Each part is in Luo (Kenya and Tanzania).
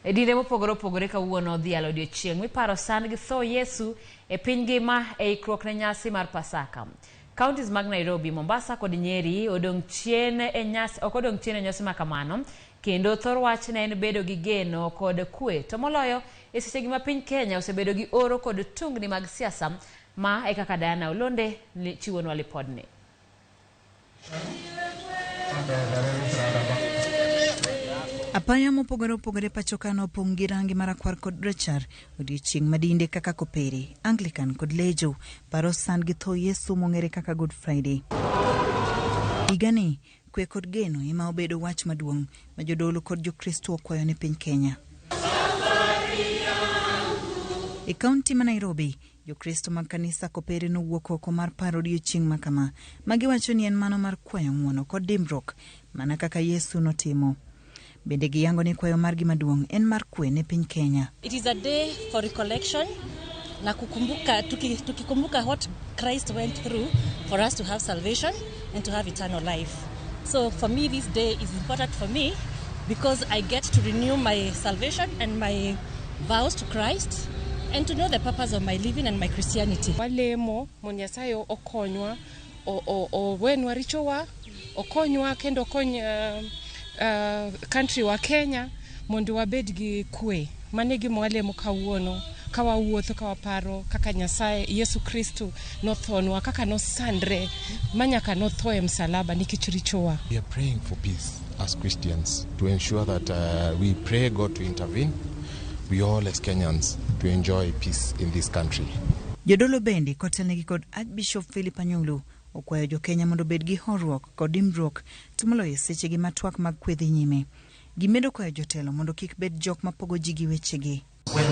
E dinde mopogore opogore kawuono odhialo odiochieng' miparo sand gi tho Yesu e piny ngima e ikruok ne nyasi mar Pasaka. Counties mag Nairobi, Mombasa kod Nyeri odong' chien e nyasi ok odong' chien e nyasi ma kamano kendo thor wach ne en bedo gi geno kod kwe to moloyo e sechegi ma piny Kenya osebedo gi oro kod tungni mag siasa ma e kaka Diana Olonde chiwonwa lipodni. Apaya mopogore opogore pacho ka nopong' gi rangi marakwar kod rachar odiochieng' ma dinde kaka Kopere, Anglican kod Lejo paro sand gi tho Yesu mong'ere kaka Good Friday. Higani, kwe kod geno ema obedo wach maduong' ma jodolo kod jokristo okwayo ne piny Kenya. E kaunti ma Nairobi, Jokristo mag kanisa Kopere nowuok oko mar paro odiochieng' ma kama, ma giwacho ni en mano mar kwayo ng'uono kod dimbruok mana kaka Yesu notimo. Bende giyango ni kwayo margi maduong' en mar kwe ne piny Kenya. It is a day for recollection na kukumbuka, tukikumbuka what Christ went through for us to have salvation and to have eternal life. So for me, this day is important for me because I get to renew my salvation and my vows to Christ and to know the purpose of my living and my Christianity. Walemo mondo Nyasaye okonywa owenwa richowa okonywa kendo okony country wa Kenya mondo wabed gi kwe. Mano e gima walemo kawuono ka wawuotho ka waparo kaka Nyasaye Yesu Kristo nothonwa kaka nosandre ma nyaka notho e msalaba nikech richowa. We are praying for peace as Christians to ensure that we pray God to intervene. We all as Kenyans to enjoy peace in this country. Jodolo bende kotelnegi kod Archbishop Philip Anyolo okwayo jokenya mondo obed gi horuok kod dimbruok to moloyo e sechegi ma twak mag kwe dhi nyime. Gimedo kwayo jotelo mondo kik bed jok mapogo ji gi wechegi. When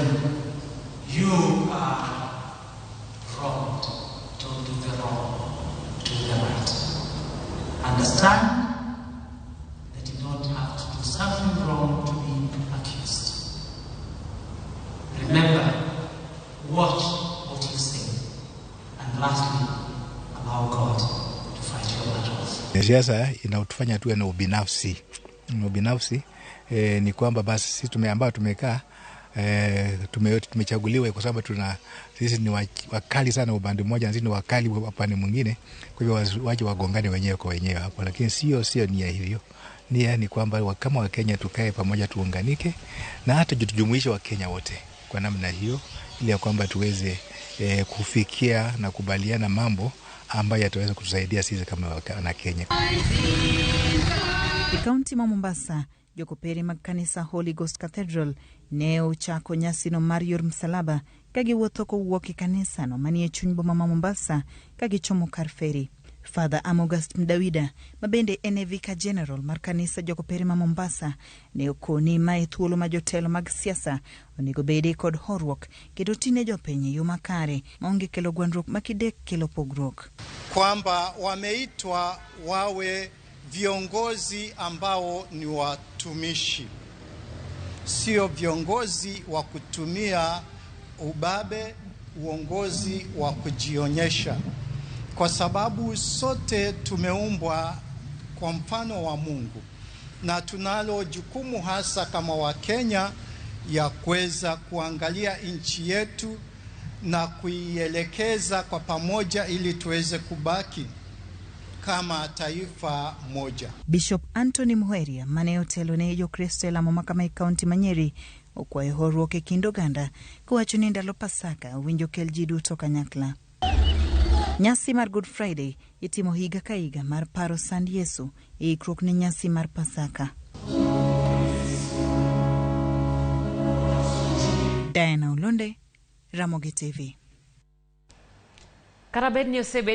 you are wronged, don't do the wrong, do the right. Understand that you don't have to do something wrong to be accused. Remember, watch what you say. And lastly, allow God to fight your battles. Siasa inatufanya tuwe na ubinafsi. Ubinafsi ni kwamba basi sisi ambao tumekaa tumechaguliwa kwa sababu sisi ni wakali sana upande mmoja na sisi ni wakali upande mwingine, kwa hivyo wache wagongane wenyewe kwa wenyewe hapo, lakini sio nia hivyo. Nia ni kwamba kama Wakenya tukae pamoja, tuunganike na hata tujumuishe Wakenya wote kwa namna hiyo, ili ya kwamba tuweze kufikia na kubaliana mambo ambayo yataweza kutusaidia sisi kama wana Kenya. E kaunti ma Mombasa, jokopere mag kanisa Holy Ghost Cathedral ne ochako nyasino mar yor msalaba ka giwuotho kowuok e kanisano manie chuny boma ma Mombasa ka gichomo kar feri. Father Amogast Mdawida ma bende en e Vicar General mar kanisa jokopere ma Mombasa ne okoni ma e thuolo ma jotelo mag siasa onego bede kod horuok kendo tine jopiny e yo makare maonge kelo gwandruok ma kidek kelo pogruok. Kwamba wameitwa wawe viongozi ambao ni watumishi, sio viongozi wa kutumia ubabe, uongozi wa kujionyesha, kwa sababu sote tumeumbwa kwa mfano wa Mungu na tunalo jukumu hasa kama Wakenya ya kuweza kuangalia nchi yetu na kuielekeza kwa pamoja ili tuweze kubaki kama taifa moja. Bishop Anthony Muheria mane otelo ne jokristo e lamo makama e kaunti ma Nyeri okwayo horuok e kind oganda kowacho ni ndalo Pasaka owinjo kel ji duto kanyakla. Nyasi mar Good Friday itimo higa ka higa mar paro sand Yesu e ikruok ne nyasi mar Pasaka. Diana Olonde, Ramogi TV. Kata bed ni osebed